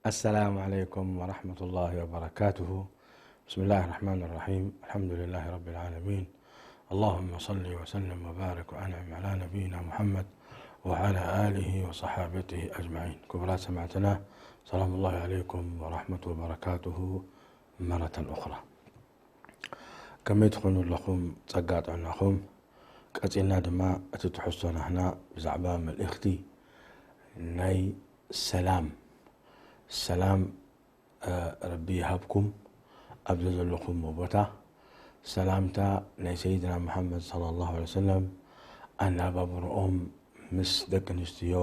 السلام عليكم ورحمة الله وبركاته. بسم الله الرحمن الرحيم. الحمد لله رب العالمين. اللهم صل وسلم وبارك وأنعم على نبينا محمد وعلى آله وصحابته أجمعين. ክቡራት ሰማዕትና፣ ሰላም الله عليكم ورحمة وبركاته مرة أخرى. ከመይ ትኾኑ ኣለኹም? ጸጋ ጥዕናኹም። ቀጺልና ድማ እቲ ትሕዝቶ ናህና ብዛዕባ መልእኽቲ ናይ ሰላም፣ ሰላም፣ እ፣ ረቢ ይሃብኩም ኣብ ዘዘለኹም ቦታ። ሰላምታ ናይ ሰይድና መሓመድ ሰለላሁ ዐለይሂ ወሰለም፣ ኣነባብርኦም ምስ ደቂ ኣንስትዮ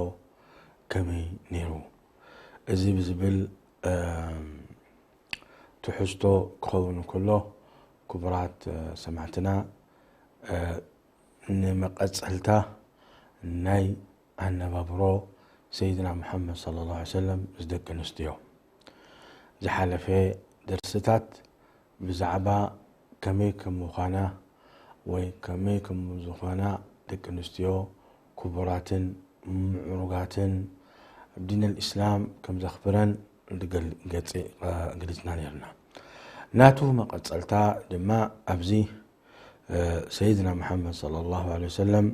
ከመይ ነይሩ? እዚ ብዝብል፣ እ፣ ትሕዝቶ ክኸውን እንከሎ፣ ክቡራት፣ እ፣ ሰማዕትና፣ እ፣ ንመቐጸልታ ናይ ኣነባብሮ ሰይድና መሓመድ ሰለላሁ ዐለይሂ ወሰለም ምስ ደቂ ኣንስትዮ ዝሓለፈ ደርስታት ብዛዕባ ከመይ ከም ምዃና ወይ ከመይ ከም ዝኾና ደቂ ኣንስትዮ ክቡራትን ምዕሩጋትን ኣብ ዲን ኣልእስላም ከም ዘኽብረን ዝገል-፣ ገጽ-፣ ገሊጽና ነርና። ናቱ መቐጸልታ ድማ ኣብዚ፣ እ፣ ሰይድና መሓመድ ሰለላሁ ዐለይሂ ወሰለም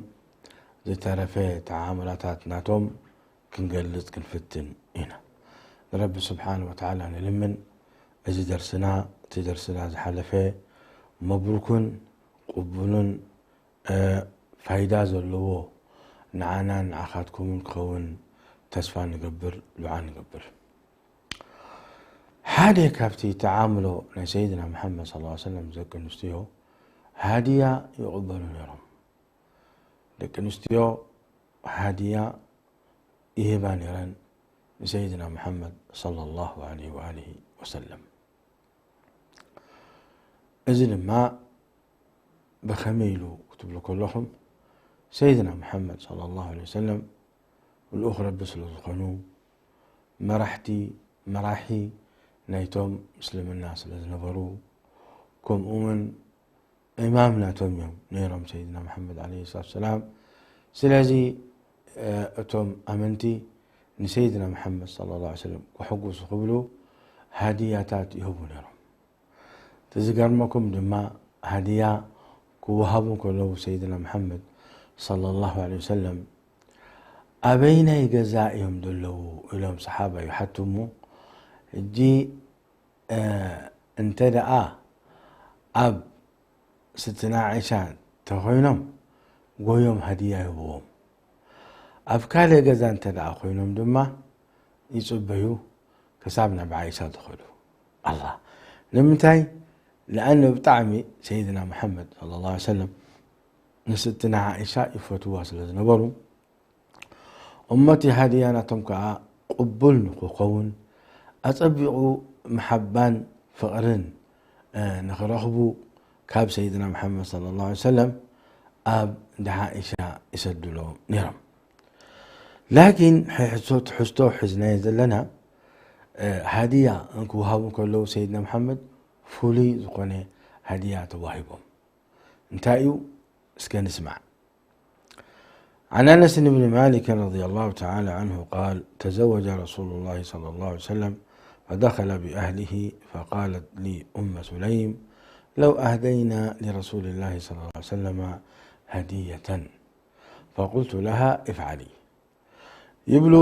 ዝተረፈ ተዓምራታት ናቶም ክንገልጽ ክንፍትን ኢና። ንረቢ ስብሓን ወተዓላ ንልምን፣ እዚ ደርስና፣ እቲ ደርስና ዝሓለፈ መብሩክን ቅቡልን፣ እ፣ ፋይዳ ዘለዎ ንዓናን ንዓኻትኩምን ክኸውን ተስፋ ንገብር፣ ዱዓ ንገብር። ሓደ ካብቲ ተዓምሎ ናይ ሰይድና መሓመድ ሰለላሁ ዐለይሂ ወሰለም ደቂ ኣንስትዮ ሃድያ ይቕበሉ ነይሮም። ደቂ ኣንስትዮ ሃድያ ይህባ ነይረን ንሰይድና መሓመድ ሰለላሁ ዐለይሂ ወኣሊሂ ወሰለም። እዚ ድማ ብኸመይ ኢሉ ክትብሉ ከለኹም፣ ሰይድና መሓመድ ሰለላሁ ዐለይሂ ወሰለም ልኡኽ ረቢ ስለ ዝኾኑ፣ መራሕቲ፣ መራሒ ናይቶም ምስልምና ስለ ዝነበሩ፣ ከምኡ እውን ኢማም ናቶም እዮም ነይሮም ሰይድና መሓመድ ዐለይሂ ሰላቱ ወሰላም። ስለዚ፣ እ፣ እቶም ኣመንቲ ንሰይድና መሓመድ ሰለላሁ ዐለይሂ ወሰለም ክሕጉሱ ክብሉ ሃድያታት ይህቡ ነይሮም። እቲ ዝገርመኩም ድማ፣ ሃድያ ክወሃቡ ከለዉ ሰይድና መሓመድ ሰለላሁ ዐለይሂ ወሰለም ኣበይናይ ገዛ እዮም ዘለዉ ኢሎም ሰሓባ ይሓቱ እሞ፣ ሕጂ፣ እ፣ እንተ ደኣ ኣብ ስትና ዓይሻ እንተኾይኖም፣ ጎዮም ሃድያ ይህብዎም። ኣብ ካልእ ገዛ እንተ ደኣ ኮይኖም ድማ ይጽበዩ፣ ክሳብ ናብ ዓይሻ ዝኸዱ። ኣላ። ንምንታይ? ለኣነ ብጣዕሚ ሰይድና መሓመድ ሰለላሁ ዐለይሂ ወሰለም ንስትና ዓይሻ ይፈትዋ ስለ ዝነበሩ፣ እሞ እቲ ሃድያ ናቶም ከኣ ቅቡል ንክኸውን፣ ኣጸቢቑ መሓባን ፍቕርን፣ እ፣ ንኽረኽቡ ካብ ሰይድና መሓመድ ሰለላሁ ዐለይሂ ወሰለም ኣብ እንዳ ዓኢሻ ይሰድሎም ነይሮም። ላኪን፣ ሕሕሶ-፣ ትሕዝቶ ሒዝናዮ ዘለና፣ እ፣ ሃድያ እንክወሃቡ ከለዉ ሰይድና መሓመድ ፍሉይ ዝኾነ ሃድያ ተዋሂቦም። እንታይ እዩ? እስከ ንስማዕ። عن أنس بن مالك رضي الله تعالى عنه قال: تزوج رسول الله صلى الله عليه وسلم فدخل بأهله فقالت لي أم سليم: لو أهدينا لرسول الله صلى الله عليه وسلم هدية. فقلت لها: افعلي. ይብሉ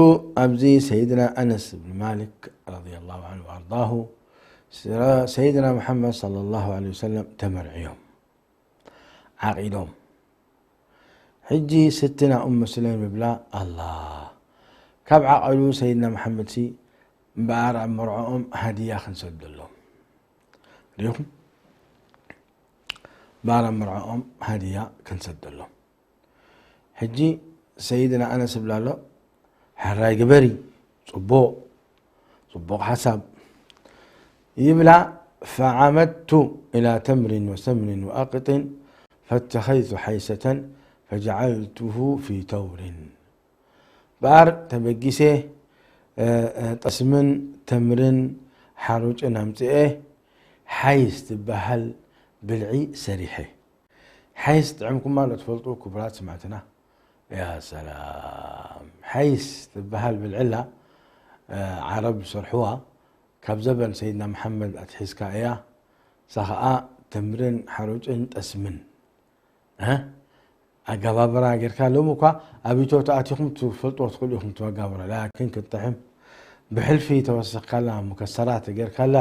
ኣብዚ ሰይድና ኣነስ ብን ማሊክ ረዲየላሁ ዐንሁ ወኣርዳሁ፣ ስረ-፣ ሰይድና መሓመድ ሰለላሁ ዐለይሂ ወሰለም ተመርዕዮም፣ ዓቒዶም። ሕጂ ስትና ኡም ስሌም ይብላ፣ ኣላ፣ ካብ ዓቐሉ ሰይድና መሓመድሲ እምበኣር ኣብ መርዕኦም ሃድያ ክንሰደሎም። ርኢኹም? እምበኣር ኣብ መርዕኦም ሃድያ ክንሰደሎም። ሕጂ ሰይድና ኣነስ ይብላ ኣሎ፣ ሕራይ ግበሪ፣ ጽቡቕ፣ ጽቡቕ ሓሳብ ይብላ። فعمدت إلى تمر وسمن وأقط فاتخذت حيسة فجعلته في تور። እምበኣር ተበጊሰ፣ እ፣ እ፣ ጠስምን ተምርን ሓሩጭን ኣምጽኤ፣ ሓይስ ትበሃል ብልዒ ሰሪሐ። ሓይስ ጥዕምኩማ ዶ ትፈልጡ ክቡራት ሰማዕትና? ያ ሰላም። ሓይስ ትበሃል ብልዒ ኣላ። ዓረብ ዝሰርሕዋ ካብ ዘበን ሰይድና መሓመድ ኣትሒዝካ እያ። እሳ ኸዓ ተምርን ሓሩጭን ጠስምን። እ? ኣጋባብራ ጌርካ ሎም እኳ ኣብ ኢትዮ ተኣቲኹም ትፈልጥዎ ትኽእሉ ኢኹም። ትመጋብራ ላኪን ክትጥሕም ብሕልፊ ተወሰኽካላ፣ ሙከሰራት ጌርካላ።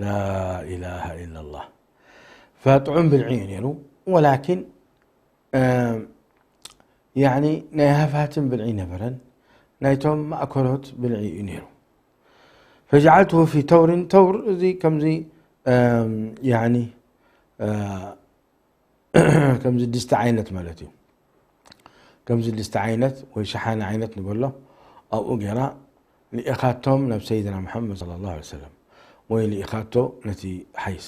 ላኢላሃ ኢላላህ። ፈጥዑም ብልዒ እዩ ነይሩ። ወላኪን ያኒ ናይ ሃፋትም ብልዒ ነበረን፣ ናይቶም ማእከሎት ብልዒ እዩ ነይሩ። ፈጀዓልትሁ ፊ ተውሪን፣ ተውር እዚ ከምዚ ያኒ ከምዚ ድስቲ ዓይነት ማለት እዩ። ከምዚ ድስቲ ዓይነት ወይ ሸሓነ ዓይነት ንበሎ፣ ኣብኡ ገይራ ልኢኻቶም ናብ ሰይድና መሓመድ ሰለላሁ ዐለይሂ ወሰለም፣ ወይ ልኢኻቶ ነቲ ሓይስ።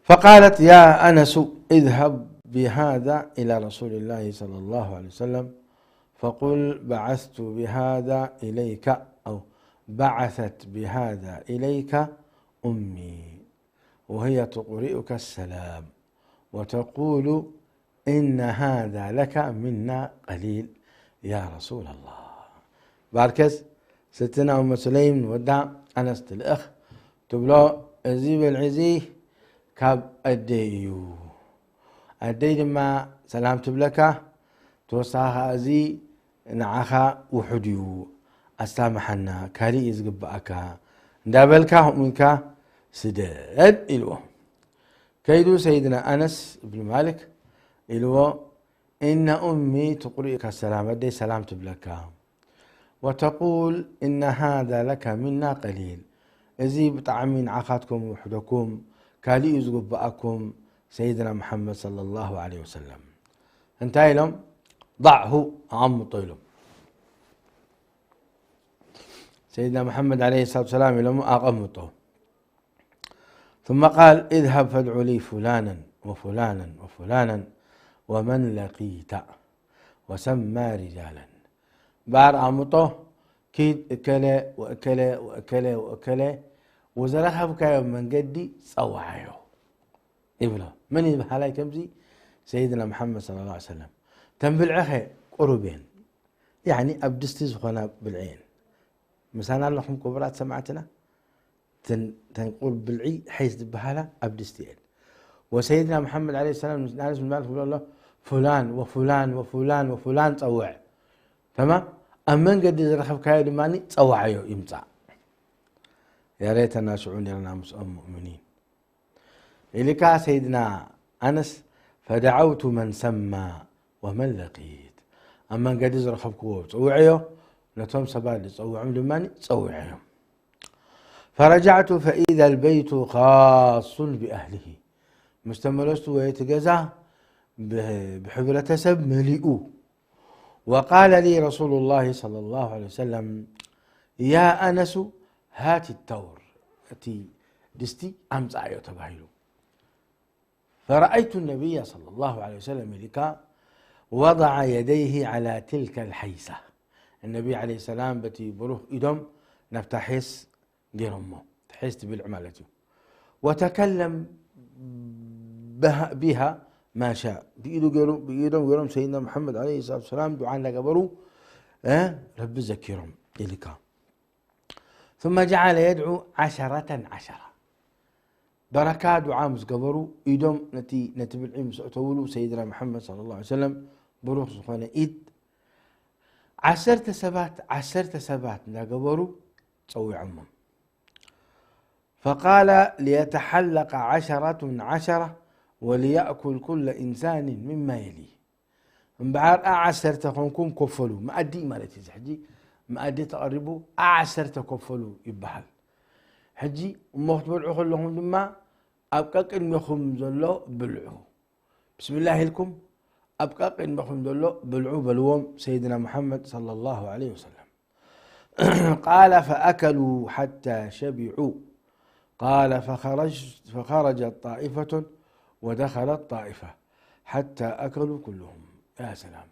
فقالت يا أنس اذهب بهذا إلى رسول الله صلى الله عليه وسلم فقل بعثت بهذا إليك، أو بعثت بهذا إليك أمي وهي تقرئك السلام وتقول إن هذا لك منا قليل يا رسول الله. ባርከስ ስትና ኡመ ሱለይም ንወዳ ኣነስ ትልእኽ ትብሎ፣ እዚ ብልዒ እዚ ካብ ኣደይ እዩ። ኣደይ ድማ ሰላም ትብለካ፣ ተወሳኺ ኸዓ እዚ ንዓኻ ውሑድ እዩ፣ ኣሳምሓና፣ ካሊእ እዩ ዝግብኣካ እንዳበልካ ከምኡ ኢልካ ስደድ ኢልዎ። ከይዱ ሰይድና ኣነስ እብን ማልክ ኢልዎ፣ إن أمي تقرئك السلام፣ ኣደይ ሰላም ትብለካ። وتقول إن هذا لك منا قليل، እዚ ብጣዕሚ ንዓኻትኩም ውሕደኩም፣ ካሊኡ ዝግብኣኩም ሰይድና መሓመድ ሰለላሁ ዐለይሂ ወሰለም። እንታይ ኢሎም? ضعه، ኣቐምጦ ኢሎም። ሰይድና መሓመድ ዐለይሂ ሰላቱ ሰላም ኢሎም ኣቐምጦ። ثم قال اذهب فادع لي فلانا وفلانا وفلانا ومن لقيت وسمى رجالا። ባር ኣምጦ፣ ኪድ እከለ ወእከለ ወእከለ ወእከለ ወዘረኸብካዮ መንገዲ ጸውዓዮ ይብሎ። መን እዩ በሃላይ ከምዚ? ሰይድና መሓመድ ሰለላሁ ዐለይሂ ወሰለም። ተን ብልዕኸ ቁሩብ እየን፣ ያኒ ኣብ ድስቲ ዝኾና ብልዒ እየን። ምሳና ኣለኹም ክቡራት ሰማዕትና? ተን ቁሩብ ብልዒ ሐይስ ዝበሃላ ኣብ ድስቲ እየን። ወሰይድና መሓመድ ዐለይሂ ሰላም ንኣነስ ብን ማሊክ ይብሎ ኣሎ፣ ፍላን ወፍላን ወፍላን ወፍላን ጸውዕ። ተማም። ኣብ መንገዲ ዝረኸብካዮ ድማ ጸውዓዮ ይምጻእ። ያ ሌተና ሽዑ ነርና ምስኦም ሙእምኒን። ኢልካ ሰይድና ኣነስ፣ ፈደዓውቱ መን ሰማ ወመን ለቂት፣ ኣብ መንገዲ ዝረኸብክዎ ጸውዐዮ፣ ነቶም ሰባት ዝጸውዖም ድማ ጸውዐዮም። ፈረጃዕቱ ፈኢዛ ልበይቱ ካሱን ብኣህሊሂ፣ ምስ ተመለስቱ ወይ እቲ ገዛ ብሕብረተሰብ መሊኡ። وقال لي رسول الله صلى الله عليه وسلم يا أنس هات التور، እቲ ድስቲ ኣምጻእዮ ተባሂሉ። فرأيت النبي صلى الله عليه وسلم ኢልካ وضع يديه على تلك الحيسة، النبي عليه السلام በቲ ብሩኽ ኢዶም ናብታ ሒስ ገይሮሞ፣ ሒስ ትብልዕ ማለት እዩ። وتكلم بها ما شاء، ብኢዱ ገይሩ ብኢዶም ገይሮም ሰይድና መሓመድ ዐለይሂ ሰላቱ ወሰላም ዱዓ እንዳገበሩ ረቢ ዘኪሮም ኢልካ። ثم جعل يدعو عشرة عشرة። በረካ ዱዓ ምስ ገበሩ ኢዶም ነቲ ነቲ ብልዒ ምስ ኣእተውሉ ሰይድና መሓመድ ሰለላሁ ዐለይሂ ወሰለም ብሩኽ ዝኾነ ኢድ ዓሰርተ ሰባት ዓሰርተ ሰባት እንዳገበሩ ጸዊዖሞም። فقال ليتحلق عشرة عشرة وليأكل كل إنسان مما يليه። እምበዓር ኣዓሰርተ ኮንኩም ኮፈሉ፣ መኣዲ ማለት እዩ። ሕጂ መኣዲ ተቐሪቡ ኣዓሰርተ ኮፈሉ ይበሃል። ሕጂ እሞ ክትበልዑ ከለኹም ድማ ኣብ ቀቅድሜኹም ዘሎ ብልዑ። ብስምላህ ኢልኩም ኣብ ቀቅድሜኹም ዘሎ ብልዑ በልዎም ሰይድና ሙሓመድ ሰለላሁ ዐለይሂ ወሰለም። ቃለ ፈኣከሉ ሓታ ሸቢዑ። ቃለ ፈኸረጅ-፣ ፈኸረጀት ጣኢፈቱን ወደኸለት ጣኢፋ ሓታ ኣከሉ ኩሉሁም። ያ ሰላም።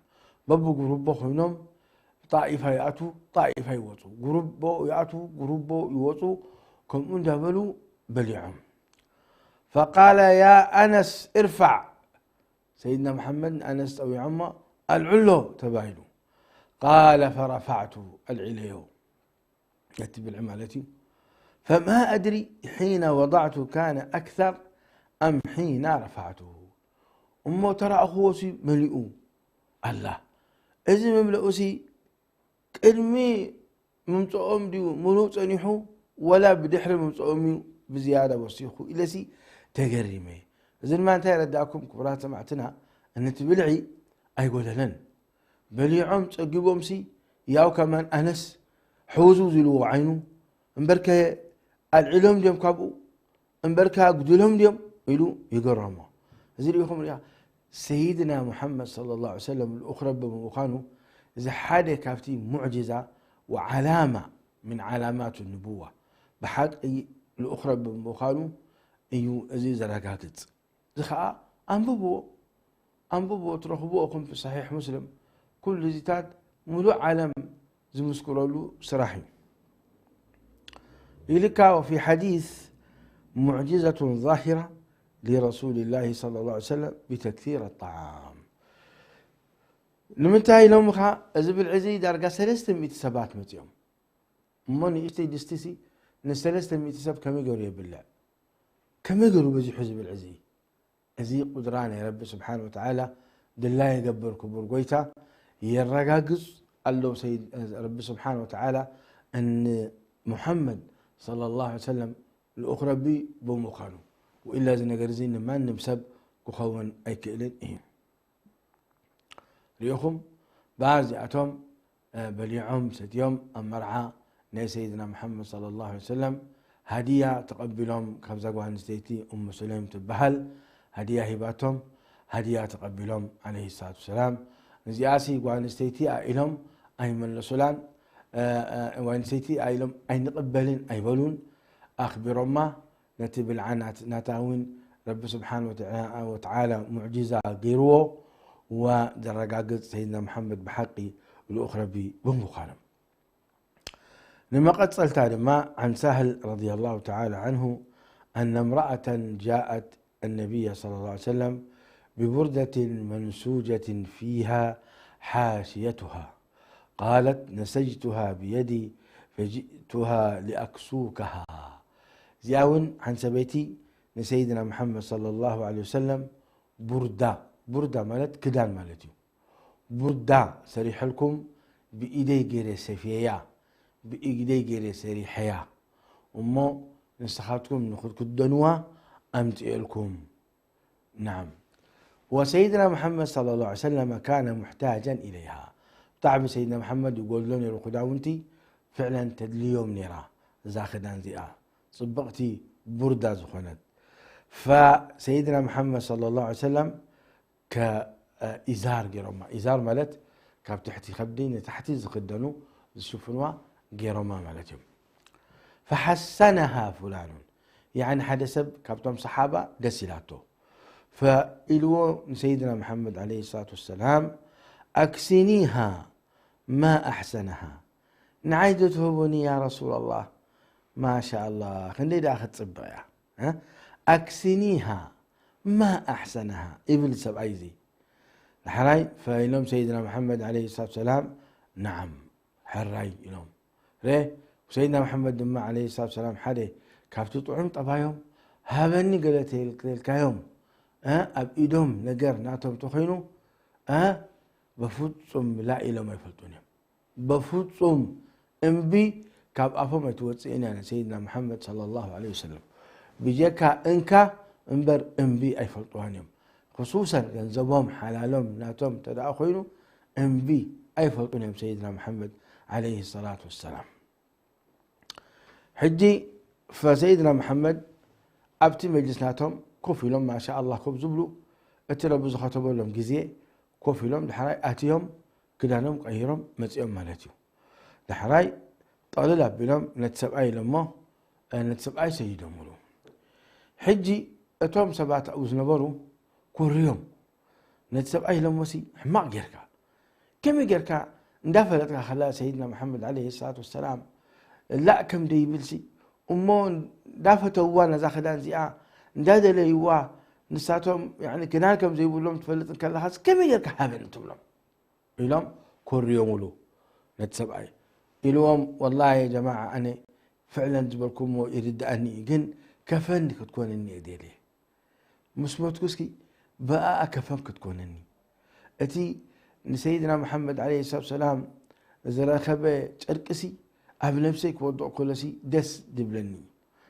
በብጉሩቦ ኮይኖም ጣኢፋ ይኣትዉ፣ ጣኢፋ ይወፁ፣ ጉሩቦ ይኣትዉ፣ ጉሩቦ ይወፁ፣ ከምኡ እንዳበሉ በሊዖም። ፈቃለ ያ ኣነስ እርፋዕ፣ ሰይድና መሓመድ ንኣነስ ጸዊዖሞ ኣልዕሎ ተባሂሉ። ቃለ ፈረፋዕቱ፣ ኣልዒለዮ። ነቲ ብልዒ ማለት እዩ። فما أدري حين وضعت كان أكثر أم حين رفعته. እሞ ተራእኽዎ ሲ መሊኡ ኣላ። እዚ ምምለኡ ሲ ቅድሚ ምምፅኦም ድዩ ምሉእ ፀኒሑ፣ ወላ ብድሕሪ ምምፅኦም እዩ ብዝያዳ ወሲኹ ኢለሲ ተገሪመ። እዚ ድማ እንታይ የረዳእኩም ክቡራት ሰማዕትና? ነቲ ብልዒ ኣይጎደለን። በሊዖም ጸጊቦምሲ ያው ከማን ኣነስ ሕውዝው ዝልዎ ዓይኑ እምበርከ ኣልዒሎም ድዮም ካብኡ እምበርካ ኣጉድሎም ድዮም ኢሉ ይገረሞ። እዚ ሪኢኹም ሪኣ ሰይድና ሙሓመድ ሰለላሁ ዐለይሂ ወሰለም ልኡኽ ረቢ ብምዃኑ እዚ ሓደ ካብቲ ሙዕጅዛ ወዓላማ ምን ዓላማቱ ንቡዋ ብሓቂ ልኡኽ ረቢ ብምዃኑ እዩ እዚ ዘረጋግጽ። እዚ ኸዓ ኣንብብዎ ኣንብብዎ ትረኽብዎ ኹም ሰሒሕ ሙስልም ኩሉ እዚታት ሙሉእ ዓለም ዝምስክረሉ ስራሕ እዩ። ኢልካ وفي حديث معجزة ظاهرة لرسول الله صلى الله عليه وسلم بتكثير الطعام. ንምንታይ ኢሎም ኸዓ እዚ ብልዒ እዚ ዳርጋ ሰለስተ ሚእቲ ሰባት መፂኦም እሞ ንእሽተይ ድስቲ ሲ ንሰለስተ ሚእቲ ሰብ ከመይ ገሩ የብልዕ? ከመይ ገሩ በዚሑ እዚ ብልዒ እዚ? እዚ ቁድራ ናይ ረቢ ስብሓን ወተዓላ ድላ የገብር ክቡር ጎይታ የረጋግጽ ኣሎ። ረቢ ስብሓን ወተዓላ እን ሙሐመድ ሰለላሁ ዐለይሂ ወሰለም ልኡኽ ረቢ ብምዃኑ ወኢላ እዚ ነገር እዚ ንማንም ሰብ ክኸውን ኣይክእልን እዩ። ሪኢኹም በዚኣቶም በሊዖም ሰትዮም ኣብ መርዓ ናይ ሰይድና ሙሓመድ ሰለላሁ ዐለይሂ ወሰለም ሃዲያ ተቐቢሎም ካብዛ ጓል ኣንስተይቲ ኡሙ ሱለይም ትበሃል ሃዲያ ሂባቶም ሃዲያ ተቐቢሎም ዐለይሂ ሰላቱ ወሰላም። እዚኣሲ ጓል ኣንስተይቲ ኢሎም ኣይመለሱላን። ጓል ኣንስተይቲ ኢሎም ኣይንቕበልን ኣይበሉን። ኣኽቢሮማ ነቲ ብልዓ ናታ እውን ረቢ ስብሓን ወተዓላ ሙዕጂዛ ገይርዎ ወዘረጋግፅ ሰይድና መሓመድ ብሓቂ ልኡኽ ረቢ ብምዃኖም። ንመቐፀልታ ድማ عن سهل رضي الله تعالى عنه أن امرأة جاءت النبي صلى الله عليه وسلم ببردة منسوجة فيها حاشيتها قالت نسجتها بيدي فجئتها لأكسوكها. እዚኣ እውን ሓንቲ ሰበይቲ ንሰይድና መሓመድ ሰለላሁ ዐለይሂ ወሰለም ቡርዳ ቡርዳ ማለት ክዳን ማለት እዩ። ቡርዳ ሰሪሐልኩም ብኢደይ ገይረ ሰፍየያ ብኢደይ ገይረ ሰሪሐያ እሞ ንስኻትኩም ንክትክደንዋ ኣምፅኤልኩም። ናዓም ወሰይድና መሓመድ ሰለላሁ ዐለይሂ ወሰለም ካነ ሙሕታጃን ኢለይሃ ብጣዕሚ ሰይድና መሓመድ ይጎድሎ ነይሩ ክዳውንቲ ፍዕለን ተድልዮም ነይራ እዛ ክዳን እዚኣ ፅብቕቲ ቡርዳ ዝኾነት ፈሰይድና መሓመድ ሰለላሁ ዐለይሂ ወሰለም ከኢዛር ገይሮማ ኢዛር ማለት ካብ ትሕቲ ከብዲ ንታሕቲ ዝኽደኑ ዝሽፍንዋ ገይሮማ ማለት እዮም። ፈሓሰነሃ ፉላኑን ያኒ ሓደ ሰብ ካብቶም ሰሓባ ደስ ኢላቶ ፈኢልዎ ንሰይድና መሓመድ ዐለይሂ ሰላቱ ወሰላም ኣክሲኒሃ ማ ኣሕሰነሃ ንዓይ ዶ ትህቡኒ ያ ረሱላላህ ማሻ ኣላህ ክንደይ ደኣ ክትፅብቕ እያ ኣክሲኒሃ ማ ኣሕሰነሃ ይብል ሰብኣይ እዚ ዳሕራይ ፈኢሎም ሰይድና መሓመድ ዐለይሂ ሰላቱ ወሰላም ናዓም ሕራይ ኢሎም ረ ሰይድና መሓመድ ድማ ዐለይሂ ሰላቱ ወሰላም ሓደ ካብቲ ጥዑም ጠባዮም ሃበኒ ገለ ተልካዮም ኣብ ኢዶም ነገር ናቶም ተኾይኑ በፍፁም ላ ኢሎም ኣይፈልጡን እዮም በፍፁም እምቢ ካብ ኣፎም ኣይትወፅእን እያ ንሰይድና መሓመድ ሰለላሁ ዐለይሂ ወሰለም ብጀካ እንካ እምበር እምቢ ኣይፈልጥዋን እዮም ክሱሰን ገንዘቦም ሓላሎም ናቶም እንተ ደኣ ኮይኑ እምቢ ኣይፈልጡን እዮም ሰይድና መሓመድ ዐለይሂ ሰላቱ ወሰላም ሕጂ ፈሰይድና መሓመድ ኣብቲ መጅልስ ናቶም ኮፍ ኢሎም ማሻ ኣላህ ኮፍ ዝብሉ እቲ ረቢ ዝኸተበሎም ግዜ ኮፍ ኢሎም ዳሕራይ ኣትዮም ክዳኖም ቀይሮም መፂኦም ማለት እዩ ዳሕራይ ጠቕልል ኣቢሎም ነቲ ሰብኣይ ኢሎሞ ነቲ ሰብኣይ ሰይዶምሉ ሕጂ እቶም ሰባት ኣብኡ ዝነበሩ ኮርዮም ነቲ ሰብኣይ ኢሎሞሲ ሕማቕ ጌርካ ከመይ ጌርካ እንዳፈለጥካ ከላ ሰይድና መሓመድ ዐለይሂ ሰላቱ ወሰላም ላእ ከም ደይብልሲ እሞ እንዳፈተውዋ ነዛ ክዳን እዚኣ እንዳደለይዋ ንሳቶም ያኒ ክዳን ከም ዘይብሎም ትፈልጥ ከለኻስ ከመይ ጌርካ ሃበን ትብሎም ኢሎም ኮርዮምሉ ነቲ ሰብኣይ ኢልዎም፣ ወላሂ ጀማዓ፣ ኣነ ፍዕለን ዝበልኩሞ ይርድኣኒ እዩ፣ ግን ከፈን ክትኮነኒ እየ ደልየ። ምስ ሞትኩ እስኪ ብኣኣ ከፈን ክትኮነኒ። እቲ ንሰይድና መሓመድ ዓለይሂ ሰላቱ ሰላም ዝረኸበ ጨርቂሲ ኣብ ነብሰይ ክወድቕ ከሎሲ ደስ ድብለኒ እዩ።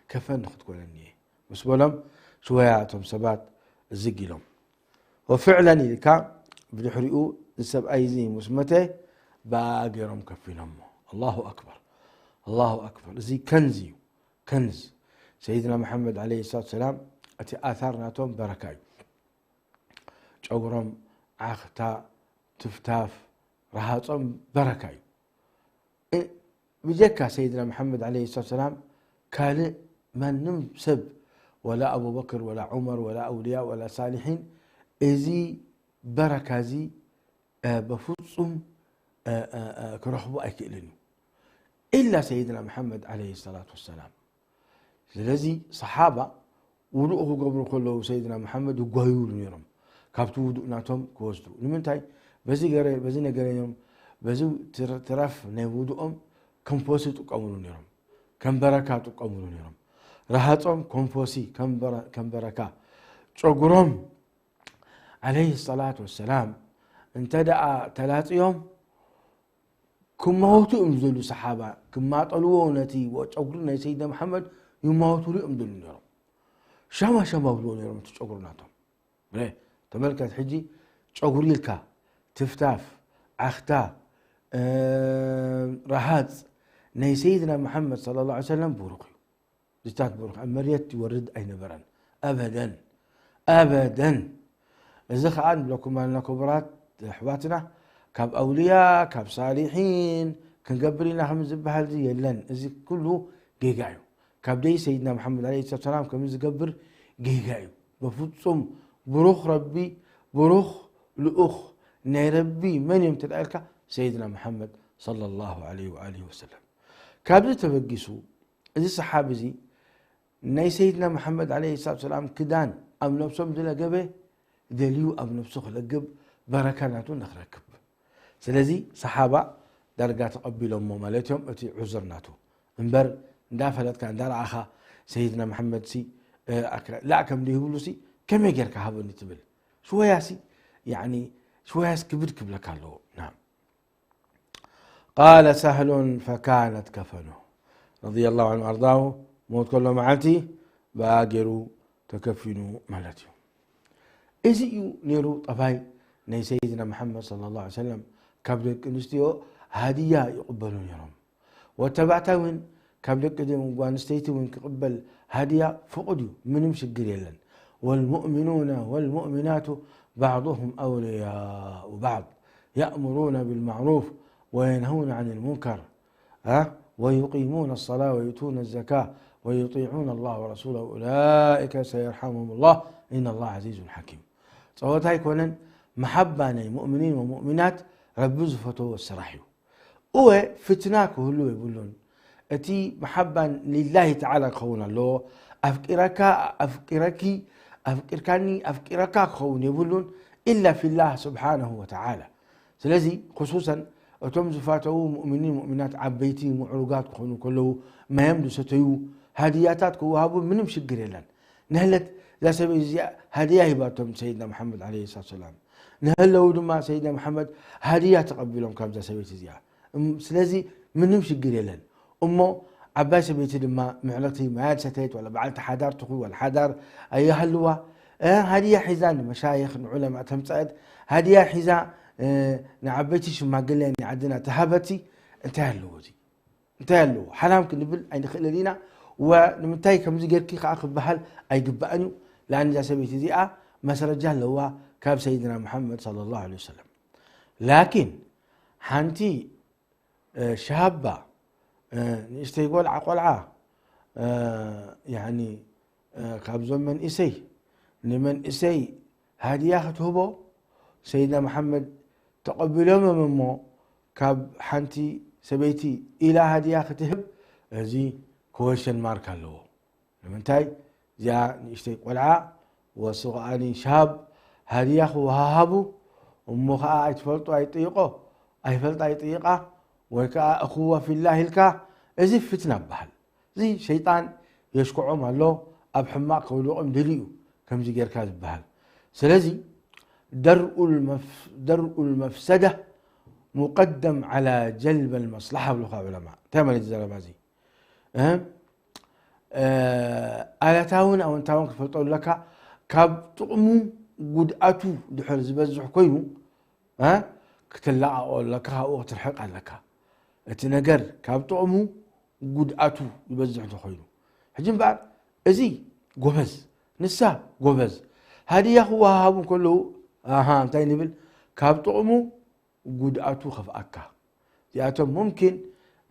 ከፈን ክትኮነኒ እየ ምስ በሎም፣ ሽወያ እቶም ሰባት ዝግ ኢሎም። ወፍዕለን ኢልካ ብድሕሪኡ እዚ ሰብኣይ እዚ ምስ መተ ብኣ ገይሮም ከፊኖሞ። ኣላሁ ኣክበር፣ ኣላሁ ኣክበር። እዚ ከንዝ እዩ፣ ከንዝ። ሰይድና መሓመድ ዓለይሂ ሰላቱ ሰላም እቲ ኣታር ናቶም በረካ እዩ። ጨጉሮም፣ ዓኽታ፣ ትፍታፍ፣ ረሃጾም በረካ እዩ። እ-፣ ብጀካ ሰይድና መሓመድ ዓለይሂ ሰላቱ ሰላም ካልእ ማንም ሰብ፣ ወላ ኣቡበክር፣ ወላ ዑመር፣ ወላ ኣውልያ፣ ወላ ሳሊሒን፣ እዚ በረካ እዚ፣ እ፣ በፍጹም፣ እ፣ እ፣ እ፣ ክረኽቦ ኣይክእልን እዩ። ኢላ ሰይድና መሓመድ ዓለይሂ ሰላቱ ወሰላም። ስለዚ ሰሓባ ውዱእ ክገብሩ ከለዉ ሰይድና መሓመድ ይጓይሉ ነይሮም፣ ካብቲ ውዱእ ናቶም ክወስዱ። ንምንታይ? በዚ ገረ-፣ በዚ ነገረዮም፣ በዚ ትር-፣ ትራፍ ናይ ውዱኦም ኮምፖሲ ይጥቀምሉ ነይሮም፣ ከም በረካ ይጥቀምሉ ነይሮም። ረሃጾም ኮምፖሲ ከም በረ-፣ ከም በረካ፣ ጨጉሮም ዓለይሂ ሰላቱ ወሰላም እንተ ደኣ ተላጽዮም ክማወቱ እዮም ዝደልዩ ሰሓባ፣ ክማጠልዎ ነቲ ጨጉሪ ናይ ሰይድና መሓመድ ይማወቱሉ እዮም ዝደልዩ ነይሮም። ሸማ ሸማ ይብልዎ ነይሮም እቲ ጨጉሪ ናቶም። ረ-፣ ተመልከት ሕጂ ጨጉሪ ኢልካ፣ ትፍታፍ፣ ዓኽታ፣ እ፣ ረሃጽ ናይ ሰይድና መሓመድ ሰለላሁ ዐለይሂ ወሰለም ብሩኽ እዩ። ዝታት ብሩኽ ኣብ መሬት ይወርድ ኣይነበረን። ኣበደን፣ ኣበደን። እዚ ኸኣ ንብለኩም ኣለና ክቡራት ኣሕዋትና፣ ካብ ኣውልያ፣ ካብ ሳሊሒን ክንገብር ኢና ከም ዝበሃል እዚ የለን። እዚ ኩሉ ጌጋ እዩ። ካብ ደይ ሰይድና መሓመድ ዓለይሂ ሰላም ከም ዝገብር ጌጋ እዩ። በፍጹም ብሩኽ ረቢ፣ ብሩኽ ልኡኽ ናይ ረቢ መን እዮም ተዳኢልካ? ሰይድና መሓመድ ሰለላሁ ዐለይሂ ወኣሊሂ ወሰለም። ካብዚ ተበጊሱ፣ እዚ ሰሓቢ እዚ ናይ ሰይድና መሓመድ ዓለይሂ ሰላቱ ሰላም ክዳን ኣብ ነብሶም ዝለገበ ደልዩ ኣብ ነብሱ ክለግብ በረካ ናቱ ንክረክብ። ስለዚ ሰሓባ ዳርጋ ተቐቢሎሞ ማለት እዮም እቲ ዑዝር ናቱ። እምበር እንዳፈለጥካ እንዳረኣኻ ሰይድና መሓመድ ሲ፣ እ፣ ኣክ-፣ ላእ ከም ዘይብሉ ሲ ከመይ ጌርካ ሃበኒ ትብል? ሽወያ ሲ፣ ያኒ ሽወያስ ክብድ ክብለካ ኣለዎ። ናም። ቃለ ሳህሉን ፈካነት ከፈኑ ረዲየላሁ ዐንሁ ኣርዳሁ። ሞት ከሎ መዓልቲ ብኣ ገይሩ ተከፊኑ ማለት እዩ። እዚ እዩ ነይሩ ጠባይ ናይ ሰይድና መሓመድ ሰለላሁ ዐለይሂ ወሰለም። ካብ ደቂ ኣንስትዮ ሃድያ ይቕበሉ ነይሮም። ወተባዕታይ እውን ካብ ደቂ ደ-፣ ጓል ኣንስተይቲ እውን ክቕበል ሃድያ ፍቑድ እዩ፣ ምንም ሽግር የለን። والمؤمنون والمؤمنات بعضهم أولياء بعض يأمرون بالمعروف وينهون عن المنكر، ها؟ ويقيمون الصلاة ويؤتون الزكاة ويطيعون الله ورسوله أولئك سيرحمهم الله إن الله عزيز حكيم። ጸወታ ኣይኮነን፣ መሓባ ናይ ሙእምኒን ወሙእሚናት ረቢ ዝፈተዎ ስራሕ እዩ። እወ፣ ፍትና ክህሉ የብሉን። እቲ መሓባ ሊላሂ ተዓላ ክኸውን ኣለዎ። ኣፍቂረካ፣ ኣፍቂረኪ፣ ኣፍቂርካኒ፣ ኣፍቂረካ ክኸውን የብሉን፣ ኢላ ፊላህ ስብሓነሁ ወተዓላ። ስለዚ፣ ክሱሰን እቶም ዝፋተዉ ሙእሚኒን ሙእሚናት ዓበይቲ ምዕሩጋት ክኾኑ ከለዉ፣ ማዮም ዝሰተዩ፣ ሃድያታት ክወሃቡ ምንም ሽግር የለን። ንህለት እዛ ሰበይቲ እዚኣ ሃድያ ሂባቶም ሰይድና መሓመድ ዓለይሂ ሰላቱ ሰላም። ንህለው ድማ ሰይድና መሓመድ ሃድያ ተቐቢሎም ካብዛ ሰበይቲ እዚኣ። እም፣ ስለዚ ምንም ሽግር የለን። እሞ ዓባይ ሰበይቲ ድማ ምዕርግቲ ማያ ዝሰተየት ዋላ በዓልቲ ሓዳር ትኹን ዋላ ሓዳር ኣይሃልዋ፣ እ፣ ሃድያ ሒዛ ንመሻይኽ ንዑለማ ተምፀአት፣ ሃድያ ሒዛ፣ እ፣ ንዓበይቲ ሽማግለ ናይ ዓድና ተሃበቲ እንታይ ኣለዎ እዚ? እንታይ ኣለዎ? ሓራም ክንብል ኣይንኽእልን ኢና። ወ-፣ ንምንታይ ከምዚ ጌርኪ ከኣ ክበሃል ኣይግባእን እዩ። ለኣን እዛ ሰበይቲ እዚኣ መስረጃ ኣለዋ ካብ ሰይድና መሓመድ ሰለላሁ ዐለይሂ ወሰለም። ላኪን ሓንቲ፣ እ፣ ሻባ፣ እ፣ ንእሽተይ ቆልዓ፣ ቆልዓ፣ እ፣ ያኒ፣ እ፣ ካብዞም መንእሰይ፣ ንመንእሰይ ሃድያ ክትህቦ ሰይድና መሓመድ ተቐቢሎም እዮም እሞ፣ ካብ ሓንቲ ሰበይቲ ኢላ ሃድያ ክትህብ፣ እዚ ኮወሸን ማርክ ኣለዎ። ንምንታይ? እዚኣ ንእሽተይ ቆልዓ፣ ወሱ ከኣኒ ሻብ ሃድያ ክወሃሃቡ፣ እሞ ኸኣ ኣይትፈልጦ ኣይትጠይቆ፣ ኣይፈልጣ ኣይጠይቃ፣ ወይ ከዓ እኹዋ ፊላህ ኢልካ፣ እዚ ፍትና ይበሃል። እዚ ሸይጣን የሽክዖም ኣሎ፣ ኣብ ሕማቕ ከውድቖም ደልዩ እዩ ከምዚ ጌርካ ዝበሃል። ስለዚ ደርኡል መፍ-፣ ደርኡል መፍሰዳ ሙቀደም ዓላ ጀልበል መስላሓ ብሉኻ ዑለማ። እንታይ ማለት እዩ ዘረባ እዚ? እ? እ፣ ኣሉታውን ኣወንታውን ክትፈልጦ ኣለካ። ካብ ጥቕሙ ጉድኣቱ ድሕር ዝበዝሕ ኮይኑ፣ እ፣ ክትላቐቖ ኣለካ፣ ካብኡ ክትርሕቕ ኣለካ። እቲ ነገር ካብ ጥቕሙ ጉድኣቱ ይበዝሕ እንተኾይኑ። ሕጂ እምበኣር እዚ ጎበዝ፣ ንሳ ጎበዝ፣ ሃድያ ክወሃሃቡ እንከለዉ፣ ኣሃ፣ እንታይ ንብል? ካብ ጥቕሙ ጉድኣቱ ከፍኣካ። እዚኣቶም ሙምኪን፣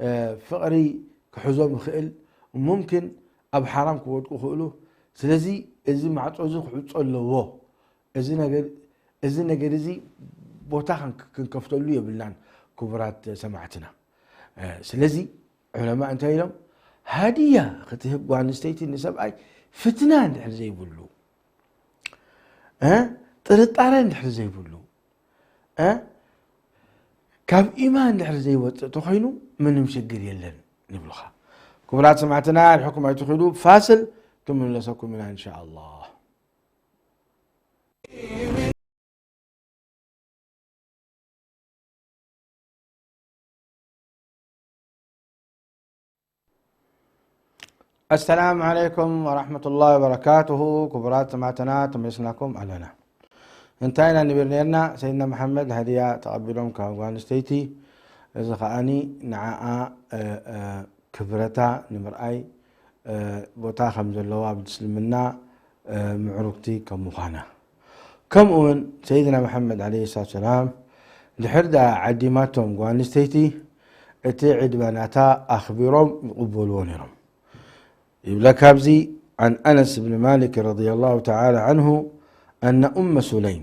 እ፣ ፍቕሪ ክሕዞም ይኽእል፣ ሙምኪን ኣብ ሓራም ክወድቁ ይኽእሉ። ስለዚ እዚ ማዕጾ እዚ ክዕጾ ኣለዎ። እዚ ነገር፣ እዚ ነገር እዚ ቦታ ክንክ-፣ ክንከፍተሉ የብልናን ክቡራት ሰማዕትና። እ፣ ስለዚ ዑለማ እንታይ ኢሎም? ሃድያ ክትህብ ጓል ኣንስተይቲ ንሰብኣይ ፍትና እንድሕር ዘይብሉ፣ እ፣ ጥርጣረ እንድሕር ዘይብሉ፣ እ፣ ካብ ኢማን እንድሕር ዘይወፅእ ተኾይኑ ምንም ሽግር የለን ንብሉኻ። ክቡራት ሰማዕትና፣ ርሕኩም ኣይትኽዱ፣ ፋስል ክንምለሰኩም ኢና እንሻ ኣላህ። ኣሰላሙ ዓለይኩም ወራሕመቱላሂ ወበረካቱሁ። ክቡራት ሰማዕትና፣ ተመሊስናኩም ኣለና። እንታይ ኢና ንብል ነርና? ሰይድና መሓመድ ሃድያ ተቐቢሎም ካብ ጓል ኣንስተይቲ፣ እዚ ከኣኒ ንዓኣ፣ እ፣ እ፣ ክብረታ ንምርኣይ፣ እ፣ ቦታ ከም ዘለዋ ኣብ እስልምና፣ እ፣ ምዕሩግቲ ከም ምዃና። ከምኡ እውን ሰይድና መሓመድ ዓለይሂ ሰላቱ ሰላም ድሕር ደኣ ዓዲማቶም ጓል ኣንስተይቲ፣ እቲ ዕድመ ናታ ኣኽቢሮም ይቕበልዎ ነይሮም። ይብለካ ኣብዚ፣ عن أنس بن مالك رضي الله تعالى عنه أن أم سليم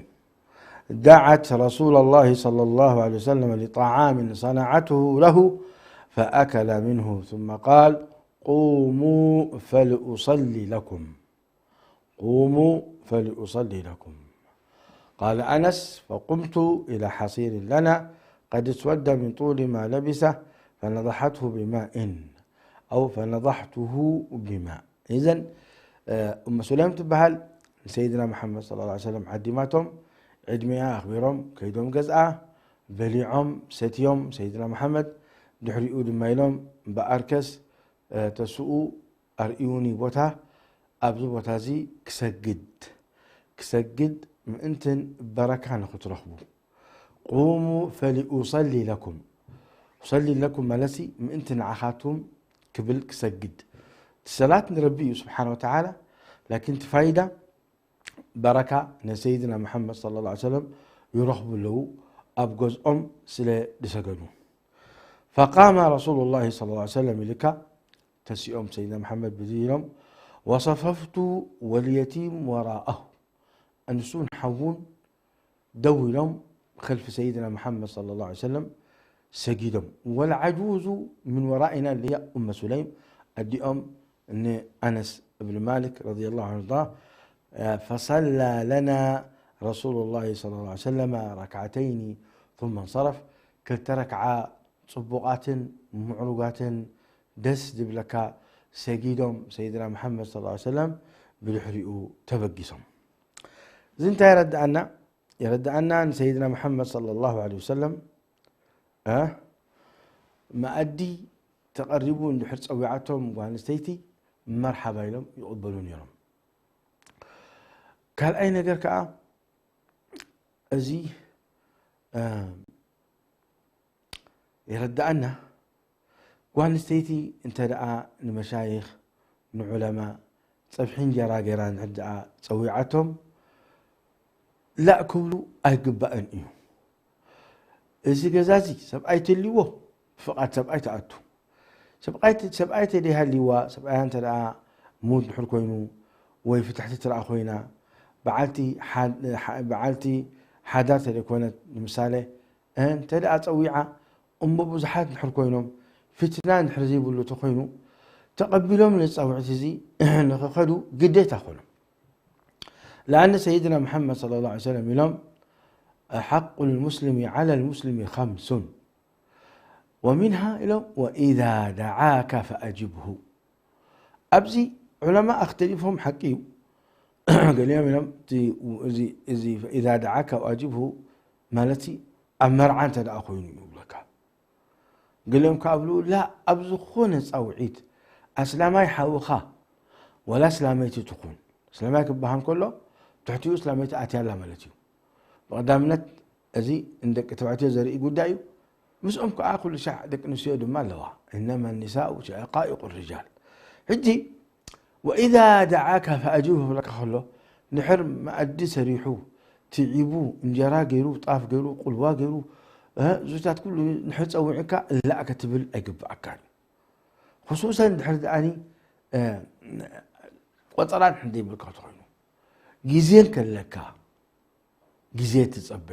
دعت رسول الله صلى الله عليه وسلم لطعام صنعته له فأكل منه ثم قال: قوموا فلأصلي لكم. قوموا فلأصلي لكم. قال أنس: فقمت إلى حصير لنا قد اسود من طول ما لبث فنضحته بماء أو فنضحته بماء. إذن، እ፣ እመ ሱለይም ትበሃል ንሰይድና መሓመድ ሰለላሁ ዐለይሂ ወሰለም ዓዲማቶም፣ ዕድሚኣ ኣኽቢሮም ከይዶም ገዝኣ በሊዖም ሰትዮም፣ ሰይድና መሓመድ ድሕሪኡ ድማ ኢሎም እምበኣርከስ፣ እ፣ ተስኡ ኣርእዩኒ ቦታ፣ ኣብዚ ቦታ እዚ ክሰግድ፣ ክሰግድ ምእንትን በረካ ንኽትረኽቡ። ቁሙ ፈሊኡሰሊ ለኩም። ኡሰሊ ለኩም ማለትሲ ምእንቲ ንዓኻትኩም ክብል ክሰግድ። እቲ ሰላት ንረቢ እዩ ስብሓነ ወተዓላ፣ ላኪን እቲ ፋይዳ በረካ ንሰይድና መሓመድ ሰለላሁ ዐለይሂ ወሰለም ይረኽቡ ኣለዉ፣ ኣብ ገዝኦም ስለ ዝሰገዱ። ፈቃመ ረሱሉላሂ ሰለላሁ ዐለይሂ ወሰለም ኢልካ ተሲኦም ሰይድና መሓመድ ብዚ ኢሎም፣ ወሰፈፍቱ ወልየቲም ወራአሁ፣ እንሱን ሓውን ደው ኢሎም ኸልፊ ሰይድና መሓመድ ሰለላሁ ዐለይሂ ወሰለም ሰጊዶም። ወልዓጁዙ ምን ወራኢና ሊያ ኡመ ሱለይም፣ ኣዲኦም ንኣነስ እብን ማሊክ ረዲየላሁ ዐንሁ፣ ፈሰላ ለና ረሱሉላሂ ሰለላሁ ዐለይሂ ወሰለመ ረክዓተይኒ ثم انصرف፣ ክልተ ረክዓ ጽቡቓትን ምዕሩጋትን ደስ ዝብለካ ሰጊዶም ሰይድና መሓመድ ሰለላሁ ዐለይሂ ወሰለም ብድሕሪኡ ተበጊሶም። እዚ እንታይ የረድኣና? የረድኣና ንሰይድና መሓመድ ሰለላሁ ዐለይሂ ወሰለም፣ እ፣ መኣዲ ተቐሪቡ እንድሕር ጸዊዓቶም ጓል ኣንስተይቲ መርሓባ ኢሎም ይቕበሉ ነይሮም። ካልኣይ ነገር ከኣ እዚ፣ እ፣ የረድኣና፣ ጓል ኣንስተይቲ እንተ ደኣ ንመሻይኽ፣ ንዑለማ ጸብሒ እንጀራ ገይራ እንድሕር ደኣ ጸዊዓቶም፣ ላእ ክብሉ ኣይግባእን እዩ። እዚ ገዛ እዚ ሰብኣይ ተልይዎ፣ ፍቓድ ሰብኣይ ትኣቱ። ሰብኣይ ተ-፣ ሰብኣይ ተደይሃልይዋ፣ ሰብኣያ እንተ ደኣ ሙት ድሕር ኮይኑ፣ ወይ ፍትሕቲ ትረኣ ኮይና፣ በዓልቲ ሓ-፣ ሓ-፣ በዓልቲ ሓዳር ተደይኮነት፣ ንምሳሌ፣ እንተ ደኣ ጸዊዓ፣ እሞ ብዙሓት እንድሕር ኮይኖም፣ ፍትና እንድሕር ዘይብሉ ተኾይኑ፣ ተቐቢሎም ነዚ ጻውዒት እዚ ንኽኸዱ ግዴታ ኮኖም። ለኣነ ሰይድና መሓመድ ሰለላሁ ዐለይሂ ወሰለም ኢሎም፣ ሓቁ ልሙስሊሚ ዓላ ልሙስሊሚ ኸምሱን፣ ومنها ኢሎም وإذا دعاك فأجبه። ኣብዚ ዑለማ ኣኽተሊፎም ሓቂ እዩ። ገሊኦም ኢሎም እቲ እዚ እዚ إذا دعاك فأجبه ማለት ኣብ መርዓ እንተ ደኣ ኮይኑ እዩ ይብለካ። ገሊኦም ከኣ ብሉ ላ ኣብ ዝኾነ ጻውዒት ኣስላማይ ሓውኻ ወላ ኣስላመይቲ ትኹን ኣስላማይ ክበሃል ከሎ ትሕቲኡ ኣስላመይቲ ኣትያ ኣላ ማለት እዩ። ብቐዳምነት እዚ ንደቂ ተባዕትዮ ዘርኢ ጉዳይ እዩ። ምስኦም ከኣ ኩሉ ሻዕ ደቂ ኣንስትዮ ድማ ኣለዋ። إنما النساء شقائق الرجال። ሕጂ وإذا دعاك فأجبه ክብለካ ከሎ ድሕር መኣዲ ሰሪሑ ትዒቡ እንጀራ ገይሩ ጣፍ ገይሩ ቁልዋ ገይሩ እ፣ እዚታት ኩሉ ድሕር ጸዊዕካ እላእ ክትብል ኣይግብኣካን እዩ። خصوصا ድሕር ደኣኒ እ፣ ቆጸራ ድሕር ዘይብልካ ተኾይኑ ግዜ እንከለካ ግዜ ትጸበ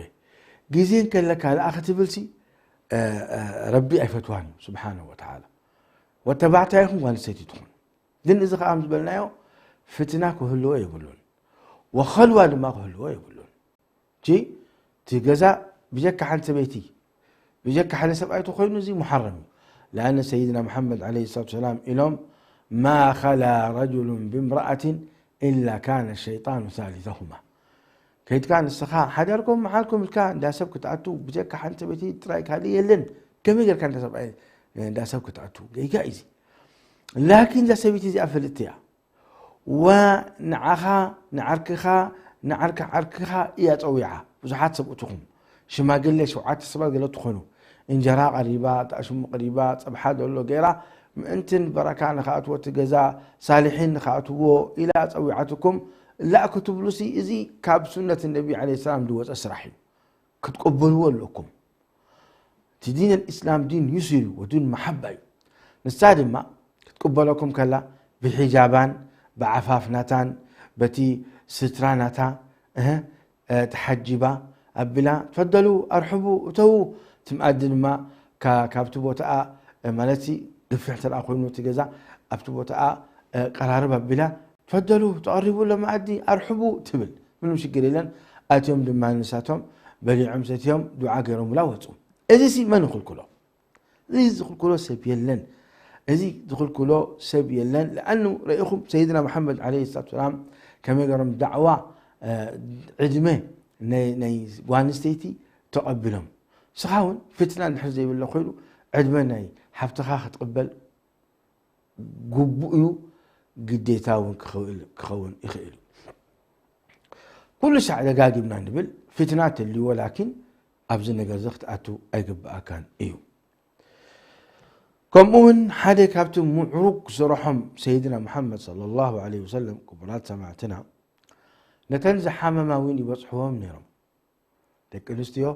ግዜ እንከለካ ደኣ ክትብልሲ እ፣ እ፣ ረቢ ኣይፈትዋን እዩ ስብሓነ ወተዓላ። ወተባዕታይ ይኹን ጓል ኣንስተይቲ ትኹን ግን እዚ ከዓ ዝበልናዮ ፍትና ክህልዎ የብሉን ወኸልዋ ድማ ክህልዎ የብሉን። ጂ እቲ ገዛ ብጀካ ሓንቲ ሰበይቲ ብጀካ ሓደ ሰብኣይ ተኮይኑ እዚ ሙሓረም እዩ። لأن سيدنا محمد عليه الصلاة والسلام ኢሎም ما خلا رجل بامرأة إلا كان الشيطان ثالثهما። ከይድካ ንስኻ ሓዳርኩም መሓልኩም ኢልካ እንዳ ሰብ ክትኣቱ ብጀካ ሓንቲ ሰበይቲ ጥራይ ካልእ የለን። ከመይ ጌርካ እንዳ ሰብኣይ እንዳ ሰብ ክትኣቱ? ጌጋ እዩ እዚ። ላኪን እዛ ሰበይቲ እዚኣ ፍልጥቲ እያ። ወንዓኻ ንዓርክኻ ንዓርኪ ዓርክኻ እያ ጸዊዓ። ብዙሓት ሰብኡትኹም ሽማግሌ ሸውዓተ ሰባት ገለ ትኾኑ እንጀራ ቀሪባ፣ ጣሽሙ ቀሪባ፣ ጸብሓ ዘሎ ገይራ ምእንቲ ንበረካ ንኽኣትዎ እቲ ገዛ ሳሊሒን ንኽኣትዎ ኢላ ጸዊዓትኩም ላእ ክትብሉሲ እዚ ካብ ሱነት ነቢ ዓለይሂ ሰላም ዝወጸ ስራሕ እዩ። ክትቅበልዎ ኣለኩም። እቲ ዲን ኣልእስላም ዲን ዩስር እዩ ወዲን መሓባ እዩ። ንሳ ድማ ክትቅበለኩም ከላ ብሒጃባን ብዓፋፍ ናታን በቲ ስትራ ናታ እህ፣ እ፣ ተሓጂባ ኣቢላ ትፈደሉ ኣርሕቡ እተዉ ትምኣዲ ድማ ካ- ካብቲ ቦታኣ እ፣ ማለት ግፍሕ ተኣ ኮይኑ እቲ ገዛ ኣብቲ ቦታኣ እ፣ ቀራርብ ኣቢላ ትፈደሉ ተቐሪቡ ኣሎ መኣዲ ኣርሕቡ ትብል ምንም ሽግር የለን። ኣትዮም ድማ ንሳቶም በሊዖም ሰትዮም ዱዓ ገይሮምላ ወፁ። እዚ ሲ መን ይኽልክሎ? እዚ ዝኽልክሎ ሰብ የለን። እዚ ዝኽልክሎ ሰብ የለን። ለኣኑ ረኢኹም ሰይድና መሓመድ ዓለይሂ ሰላቱ ሰላም ከመይ ገሮም ዳዕዋ እ፣ ዕድመ ናይ ናይ ጓል ኣንስተይቲ ተቐቢሎም። ንስኻ እውን ፍትና እንድሕር ዘይብሎ ኮይኑ ዕድመ ናይ ሓፍትኻ ክትቕበል ግቡእ እዩ፣ ግዴታ እውን ክኽእል- ክኸውን ይኽእል እዩ። ኩሉ ሳዕ ደጋጊምና ንብል ፍትና ተልዎ ላኪን ኣብዚ ነገር እዚ ክትኣቱ ኣይግብኣካን እዩ። ከምኡ እውን ሓደ ካብቲ ምዕሩግ ስርሖም ሰይድና ሙሓመድ ሰለላሁ ዐለይሂ ወሰለም ክቡራት ሰማዕትና ነተን ዝሓመማ እውን ይበፅሕዎም ነይሮም። ደቂ ኣንስትዮ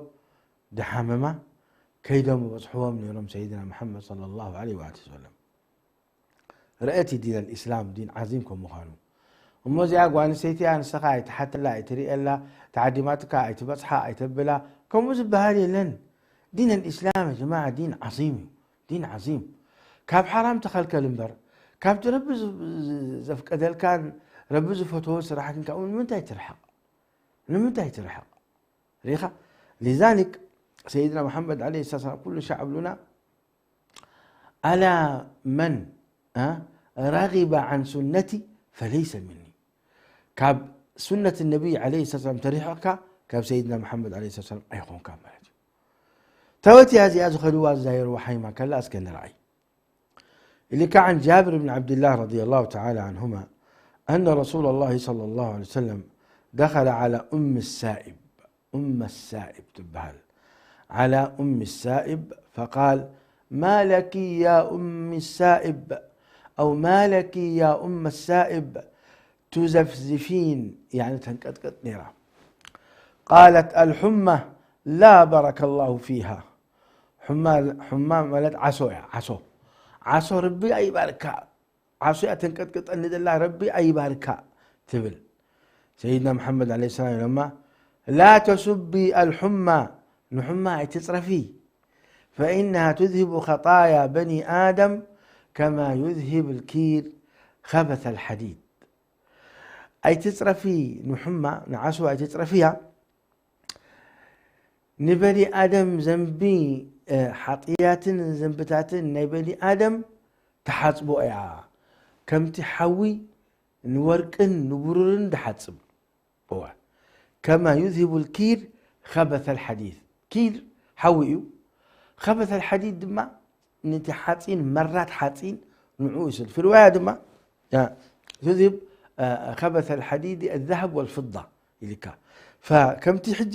ድሓመማ ከይዶም ይበፅሕዎም ነይሮም ሰይድና ሙሓመድ ሰለላሁ ዐለይሂ ወሰለም። ረአቲ ዲን ኣልእስላም ዲን ዓዚም ከም ምዃኑ እሞ እዚኣ ጓል ኣንስተይቲ እያ ንስኻ ኣይትሓተላ ኣይትርእየላ ተዓዲማትካ ኣይትበፅሓ ኣይተብላ ከምኡ ዝበሃል የለን። ዲን ኣልእስላም ጀማዓ ዲን ዓዚም እዩ። ዲን ዓዚም ካብ ሓራም ተኸልከል እምበር ካብቲ ረቢ ዘፍቀደልካን ረቢ ዝፈትዎ ስራሕ ግን ካብኡ ንምንታይ ትርሕቕ? ንምንታይ ትርሕቕ? ሪኻ ሊዛሊክ ሰይድና መሓመድ ዓለይሂ ሰላም ኩሉ ሻዕ ብሉና ኣላ መን ረጊበ ዓን ሱነቲ ፈለይሰ ሚኒ። ካብ ሱነት ነቢይ ዓለይሂ ሰላም ተሪሕቕካ ካብ ሰይድና መሓመድ ዓለይሂ ሰላም ኣይኾንካ ማለት እዩ። ተወት እያ እዚኣ ዝኸድዋ ዝዛየርዋ ሓይማ ከላ እስከ ንርኣይ። إلك عن جابر بن عبد الله رضي الله تعالى عنهما أن رسول الله صلى الله عليه وسلم دخل على أم السائب، أم السائب تبهل، على أم السائب فقال: ما لك يا أم السائب؟ أو ما لك يا أم السائب تزفزفين؟ يعني تنقطقط نيرة. قالت: الحمى لا بارك الله فيها. حمى حمى ማለት ዓሶ እያ ዓሶ ዓሶ ረቢ ኣይባርካ ዓሶ እያ ተንቀጥቅጠኒ ዘላ ረቢ ኣይባርካ ትብል። ሰይድና መሓመድ ዓለይሂ ሰላም ኢሎማ لا تسبي الحمى ንሑማ ኣይትፅረፊ فإنها تذهب خطايا بني آدم كما يذهب الكير خبث الحديد ኣይትፅረፊ ንሑማ ንዓሶ ኣይትፅረፊያ ንበኒ ኣደም ዘንቢ ሓጥያትን ዘንብታትን ናይ በኒ ኣደም ትሓጽቦ እያ። ከምቲ ሓዊ ንወርቅን ንብሩርን ድሓጽብ። እዋ። ከማ ዩዝሂቡ ልኪር ኸበተ ልሓዲድ። ኪር ሓዊ እዩ። ኸበተ ልሓዲድ ድማ ነቲ ሓፂን፣ መራት ሓፂን ንዕኡ ይስል። ፊ ርዋያ ድማ ዩዝሂብ ኸበተ ልሓዲድ ኣዛሃብ ወልፍዳ ኢልካ። ከምቲ ሕጂ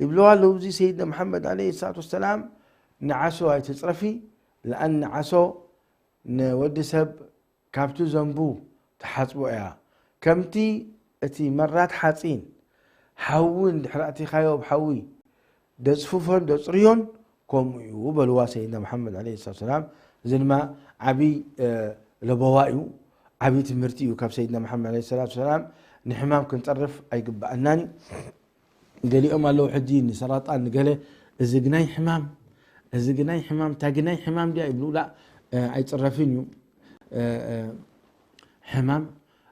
ይብለዋ ኣለዉ፣ እዚ ሰይድና መሓመድ ዓለይሂ ሰላቱ ወሰላም፣ ንዓሶ ኣይትፅረፊ፣ ለኣን ንዓሶ ንወዲ ሰብ ካብቲ ዘንቡ ትሓጽቦ እያ። ከምቲ እቲ መራት ሓጺን ሓዊ እንድሕር ኣእቲኻዮ ኣብ ሓዊ ደጽፍፎን ደጽርዮን ከምኡ እዩ በልዋ ሰይድና መሓመድ ዓለይሂ ሰላቱ ወሰላም። እዚ ድማ ዓብይ ለበዋ እዩ፣ ዓብይ ትምህርቲ እዩ ካብ ሰይድና መሓመድ ዓለይሂ ሰላቱ ወሰላም። ንሕማም ክንጸርፍ ኣይግብኣናን እዩ። ገሊኦም ኣለዉ ሕጂ ንሰራጣን ንገለ፣ እዚ ግናይ ሕማም፣ እዚ ግናይ ሕማም፣ እታ ግናይ ሕማም ድያ ይብሉ። ላ ኣይፅረፍን እዩ። ሕማም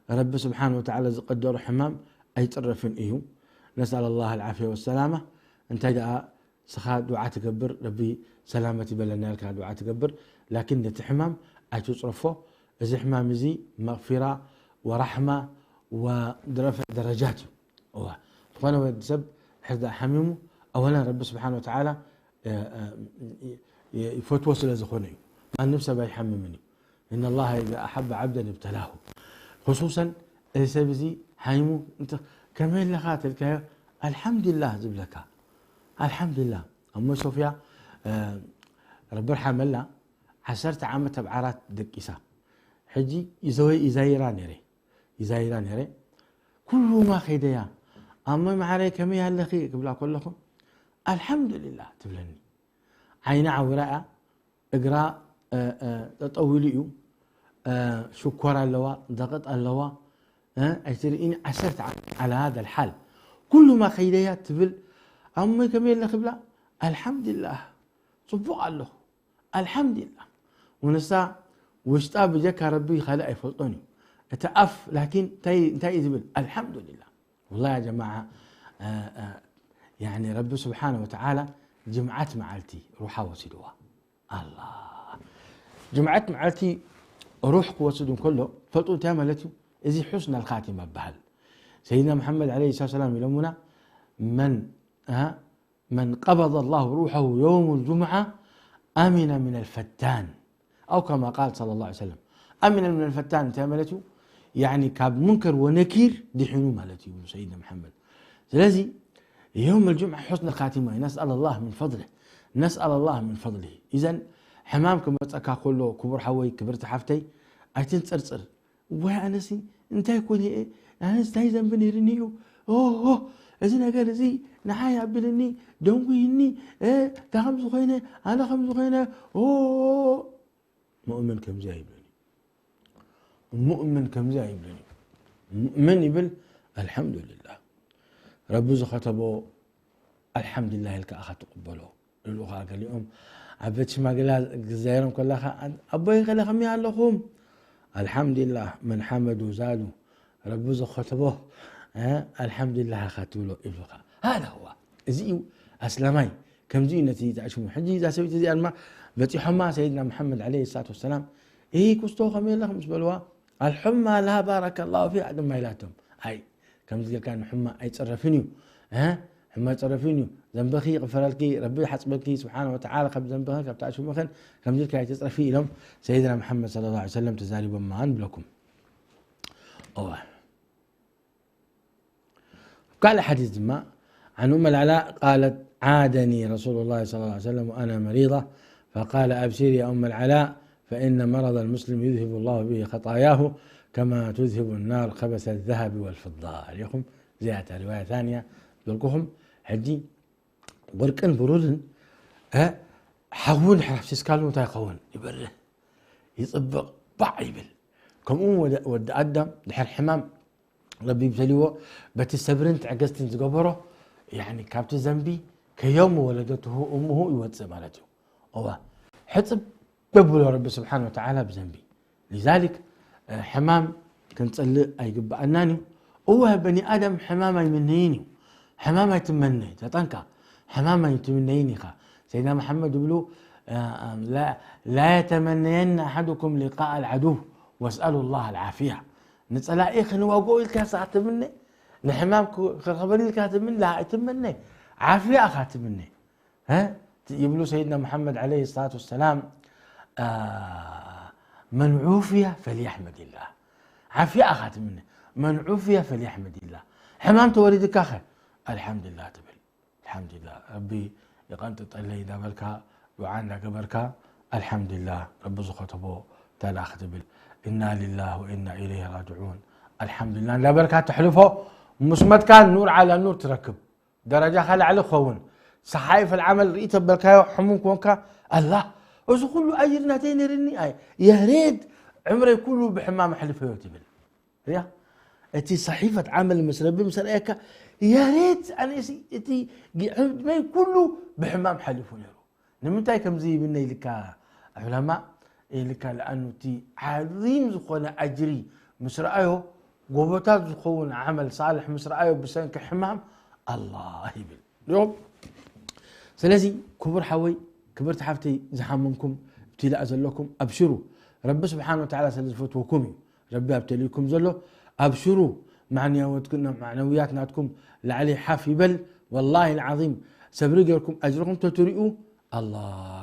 ረቢ ስብሓን ወተዓላ ዝቀደሮ ሕማም ኣይፅረፍን እዩ። ነስኣል ላህ ልዓፍያ ወሰላማ። እንታይ ደኣ ስኻ ዱዓ ትገብር፣ ረቢ ሰላመት ይበለና ኢልካ ዱዓ ትገብር። ላኪን ነቲ ሕማም ኣይትፅረፎ። እዚ ሕማም እዚ መቕፊራ ወራሕማ ወድረፍዕ ደረጃት እዩ። እዋ ዝኾነ ወዲ ሰብ ሕርዳ ሓሚሙ ኣወላ ረቢ ስብሓን ወተዓላ ይፈትዎ ስለ ዝኾነ እዩ። ማንም ሰብ ኣይሓምምን እዩ። እነ ላሃ ኢዛ ኣሓበ ዓብደን እብተላሁ። ክሱሰን እዚ ሰብ እዚ ሓይሙ ከመይ ኣለኻ ተልካዮ ኣልሓምዱላህ ዝብለካ። ኣልሓምዱላህ። ኣሞ ሶፍያ ረቢ ርሓመላ ዓሰርተ ዓመት ኣብ ዓራት ደቂሳ። ሕጂ ይዘወይ ይዛይራ ነይረ ይዛይራ ነይረ። ኩሉማ ከይደያ ኣሞ መዓረይ ከመይ ኣለኺ ክብላ ከለኹ ኣልሓምዱሊላህ ትብለኒ። ዓይና ዓዊራ እያ። እግራ ጠጠው ኢሉ እዩ። ሽኮር ኣለዋ፣ ደቕጥ ኣለዋ። ኣይትርእኒ ዓሰርተ ዓመት ዓላ ሃደ ልሓል። ኩሉማ ከይደያ ትብል ኣሞ ከመይ ኣለኺ ብላ ኣልሓምዱሊላህ ጽቡቕ ኣለኹ። ኣልሓምዱሊላህ። ወንሳ ውሽጣ ብጀካ ረቢ ካልእ ኣይፈልጦን እዩ። እቲ ኣፍ ላኪን እንታይ እንታይ እዩ ዝብል ኣልሓምዱሊላህ። ወላ ያ ጀማዓ ያኒ ረቢ ስብሓነ ወተዓላ ጅምዓት መዓልቲ ሩሓ ወሲድዋ። ኣላ ጅምዓት መዓልቲ ሩሕ ክወስድ እንከሎ ፈልጡ እንታይ ማለት እዩ? እዚ ሑስን ኣልካቲማ ይበሃል። ሰይድና መሓመድ ዓለይሂ ሰላም ኢሎሙና መን መን ቀበض ላሁ ሩሐሁ የውም ልጁምዓ ኣሚነ ምን ልፈታን ኣው ከማ ቃል ሰለ ላሁ ሰለም። ኣሚነ ምን ልፈታን እንታይ ማለት እዩ? ያኒ ካብ ሙንከር ወነኪር ድሒኑ ማለት እዩ ሰይድና መሓመድ። ስለዚ የውም ልጁምዓ ሑስነ ካቲማ እዩ። ነስኣል ላህ ምን ፈضልህ ነስኣል ላህ ምን ፈضልህ። ኢዘን ሕማም ክመፀካ ከሎ ክቡር ሓወይ ክብርቲ ሓፍተይ ኣይትንፅርፅር። ወይ ኣነሲ እንታይ ኮን እየ ኣነስ እንታይ ዘንቢ ነይርኒ እዩ። ኦሆ እዚ ነገር እዚ ንዓይ ኣቢልኒ ደንጉይኒ እታ ከምዚ ኮይነ ኣነ ከምዚ ኮይነ። ኦ ሙእምን ከምዚ ኣይብልን እዩ። ሙእምን ከምዚ ኣይብልን እዩ። ሙእምን ይብል ኣልሓምዱሊላህ ረቢ ዝኸተቦ ኣልሓምዱሊላህ ኢልካ ኢኻ ትቕበሎ። ኢሉ ኸዓ ገሊኦም ዓበይቲ ሽማግላ ክዛየሮም ከለኻ ኣቦይ ከለ ከመይ ኣለኹም ኣልሓምዱሊላህ መን ሓመዱ ዛዱ ረቢ ዝኸተቦ ኣልሓምዱሊላህ ኢኻ ትብሎ ይብሉኻ። ሃዛ ሁዋ እዚ እዩ ኣስላማይ። ከምዚ እዩ ነቲ ዝኣሽሙ ሕጂ እዛ ሰበይቲ እዚኣ ድማ በፂሖማ ሰይድና መሓመድ ዓለይሂ ሰላቱ ወሰላም እሂ ኩስቶ ከመይ ኣለኹም ምስ በልዋ ኣልሑማ ላ ባረከ ላሁ ፊሃ ድማ ኢላቶም። ኣይ ከምዚ ጌርካ ንሕማ ኣይፅረፍን እዩ። ሕማ ኣይፅረፍን እዩ። ዘንበኺ ይቕፈረልኪ ረቢ ሓፅበልኪ ስብሓን ወተዓላ ካብ ዘንበኽን ካብ ተኣሽሙኽን ከምዚ ኢልካ ኣይትፅረፊ ኢሎም ሰይድና መሓመድ ስለ ላ ሰለም ተዛሪቦማ ንብለኩም። እዋ ካልእ ሓዲስ ድማ عن أم العلاء قالت عادني رسول الله صلى الله عليه وسلم وأنا مريضة فقال أبشري يا أم العلاء فإن مرض المسلم يذهب الله به خطاياه كما تذهب النار خبث الذهب والفضة. عليكم زيادة رواية ثانية. ذلكم حجي وركن برودن حاول حرف سكالو تايقون يبره يطبق بعيبل كم أم ود أدم دحر حمام ረቢ ይብተልዎ በቲ ሰብርን ትዕግስትን ዝገበሮ ያኒ ካብቲ ዘንቢ ከዮም ወለደትሁ እምሁ ይወፅእ ማለት እዩ። እዋ ሕፅብ የብሎ ረቢ ስብሓን ወተዓላ ብዘንቢ። ሊዛሊክ ሕማም ክንፅልእ ኣይግብኣናን እዩ። እወ በኒ ኣደም ሕማም ኣይምነይን እዩ። ሕማም ኣይትመነ ተጠንቀቕ። ሕማም ኣይትምነይን ኢኻ። ሰይድና መሓመድ ይብሉ لا يتمنين أحدكم لقاء العدو واسألوا الله العافية። ንጸላኢ ክንዋግኦ ኢልካ ኢኻ ትምነ፣ ንሕማም ክረኽበኒ ኢልካ ትምነ ኣይትመነ፣ ዓፍያ ኢኻ ትምነ። ይብሉ ሰይድና መሓመድ ዓለይሂ ሰላቱ ወሰላም من عوفي فليحمد الله። ዓፍያ ኢኻ ትምነ። من عوفي فليحمد الله። ሕማም ተወሪድካ ኸ ኣልሓምዱሊላህ ትብል። ኣልሓምዱሊላህ ረቢ ይቐንጥጠለይ እንዳበልካ ዱዓ እንዳገበርካ ኣልሓምዱሊላህ ረቢ ዝኸተቦ ተላ ክትብል إنا لله وإنا إليه راجعون ኣልሓምዱሊላህ እንዳበልካ ተሕልፎ ምስ መትካ ኑር ዓላ ኑር ትረክብ ደረጃኻ ላዕሊ ክኸውን ሰሓይፍ ልዓመል ርኢ ተበልካዮ ሕሙም ኮንካ ኣላ እዚ ኩሉ ኣጅር ናተይ ነይርኒ ኣይ የሬድ ዕምረይ ኩሉ ብሕማም ኣሕልፈዮ ትብል ያ እቲ ሰሒፈት ዓመል ምስ ረቢ ምስ ረኣየካ የሬት ኣነሲ እቲ ዕድመይ ኩሉ ብሕማም ሓሊፉ ነይሩ ንምንታይ ከምዚ ይብነ ኢልካ ዑለማ ኢልካ ለኣኑ እቲ ዓዚም ዝኾነ ኣጅሪ ምስ ረኣዮ ጎቦታት ዝኸውን ዓመል ሳልሕ ምስ ረኣዮ ብሰንኪ ሕማም ኣላህ ይብል ዮም ስለዚ ክቡር ሓወይ ክብርቲ ሓፍተይ ዝሓመምኩም እብትላእ ዘለኩም ኣብሽሩ ረቢ ስብሓን ወተዓላ ስለ ዝፈትወኩም እዩ ረቢ ኣብተልዩኩም ዘሎ ኣብሽሩ ማዕንያወትኩም ማዕነውያት ናትኩም ላዕሊ ሓፍ ይበል ወላሂ ልዓዚም ሰብሪ ጌርኩም ኣጅርኩም ተትሪኡ ኣላ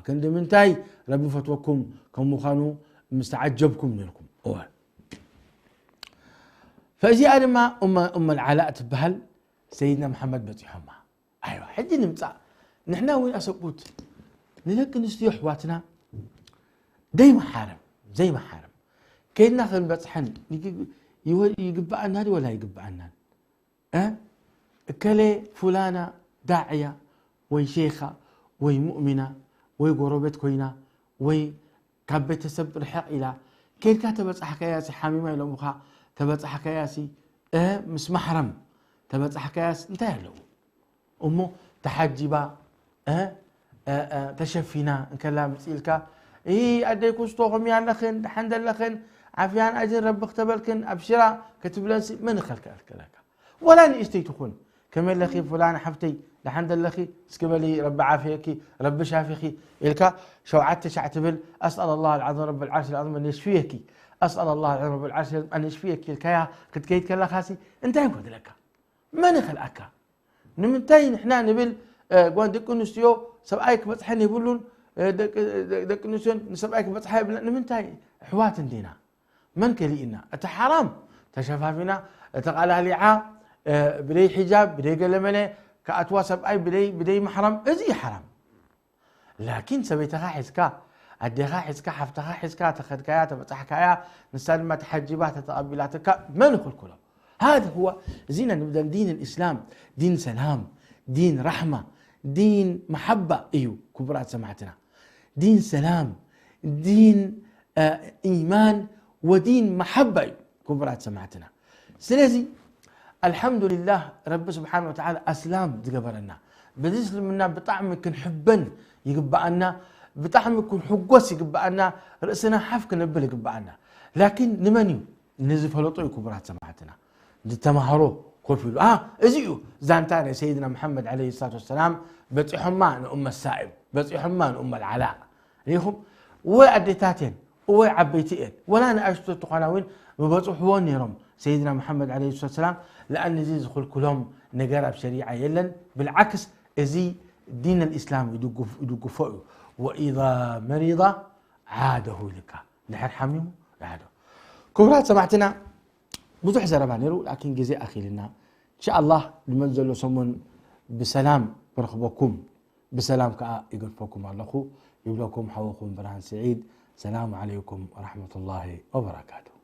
ክንዲ ምንታይ ረቢ ፈትወኩም ከም ምዃኑ ምስ ተዓጀብኩም ነርኩም እወ ፈእዚኣ ድማ እመ ልዓላእ ትበሃል ሰይድና መሓመድ በፂሖማ ኣይዋ ሕጂ ንምፃእ ንሕና እውን ኣሰብኡት ንደቂ ኣንስትዮ ኣሕዋትና ደይ መሓረም ዘይ መሓረም ከይድና ክንበፅሐን ይግብኣና ዲ ወላ ይግብኣናን እከለ ፉላና ዳዕያ ወይ ሼኻ ወይ ሙእሚና ወይ ጎረቤት ኮይና ወይ ካብ ቤተሰብ ርሕቕ ኢላ ከይድካ ተበፃሕካያ ሲ ሓሚማ ኢሎምኻ ተበፃሕካያ ሲ ምስ ማሕረም ተበፃሕካያስ እንታይ ኣለዎ እሞ ተሓጂባ ተሸፊና እንከላ ምፅኢልካ ኣደይ ኩስቶ ከምያ ኣለኽን ደሓን ዘለኽን ዓፍያን ኣጅን ረቢ ክተበልክን ኣብሽራ ክትብለንሲ መን ይኸልከልከለካ ወላ ንእሽተይ ትኹን ከመይ ኣለኺ ፍላን ሓፍተይ ደሓን ዘለኺ እስኪ በሊ ረቢ ዓፍየኪ ረቢ ሻፊኺ ኢልካ ሸውዓተ ሻዕ ትብል أسأل الله العظيم رب العرش العظيم أن يشفيك أسأل الله العظيم رب العرش العظيم أن يشفيك ኢልካያ ክትከይድ ከለኻሲ እንታይ ይጎድለካ መን ይኸልኣካ ንምንታይ ንሕና ንብል ጓል ደቂ ኣንስትዮ ሰብኣይ ክበፅሐን የብሉን ደቂ ኣንስትዮን ንሰብኣይ ክበፅሓ የብለን ንምንታይ ኣሕዋት እንዲና መን ከሊእና እቲ ሓራም ተሸፋፊና ተቃላሊዓ ብደይ ሒጃብ ብደይ ገለመለ ከኣትዋ ሰብኣይ ብደይ ብደይ ማሕራም እዚ እዩ ሓራም ላኪን ሰበይትኻ ሒዝካ ኣዴኻ ሒዝካ ሓፍትኻ ሒዝካ ተኸድካያ ተበፃሕካያ ንሳ ድማ ተሓጂባ ተተቐቢላትካ መን ይኽልክሎ هذا هو زينا نبدأ دين الإسلام دين سلام دين رحمة دين محبة እዩ ክቡራት ሰማዕትና دين سلام دين إيمان ودين محبة እዩ ክቡራት ሰማዕትና ስለዚ ኣልሓምዱሊላህ ረቢ ስብሓን ወተዓላ ኣስላም ዝገበረና በዚ እስልምና ብጣዕሚ ክንሕበን ይግበኣና ብጣዕሚ ክንሕጎስ ይግበኣና ርእስና ሓፍ ክነብል ይግበኣና ላኪን ንመን እዩ ንዝፈለጦ እዩ ክቡራት ሰማዕትና ዝተማሃሮ ኮፍ ኢሉ እዚ እዩ ዛንታ ናይ ሰይድና መሓመድ ለ ሰላት ወሰላም በፂሖማ ንኡመ ሳኢብ በፂሖማ ንኡመ ልዓላ ሪኢኹም ወይ ኣዴታት እየን ወይ ዓበይቲ እየን ወላ ንኣሽቱ ተኾና እውን ምበፅሕዎ ነይሮም ሰይድና መሓመድ ለ ሰላት ሰላም ለኣን እዚ ዝኽልክሎም ነገር ኣብ ሸሪዓ የለን ብልዓክስ እዚ ዲን ልእስላም ይድግፎ እዩ ወኢዛ መሪض ዓደሁ ኢልካ ድሕር ሓሚሙ ይዓዶ ክቡራት ሰማዕትና ብዙሕ ዘረባ ነይሩ ላኪን ግዜ ኣኺልና እንሻ ኣላህ ንመን ዘሎ ሰሙን ብሰላም ክረኽበኩም ብሰላም ከዓ ይገድፈኩም ኣለኹ ይብለኩም ሓወኹም ብርሃን ስዒድ ሰላሙ ዓለይኩም ወረሕመቱላሂ ወበረካቱ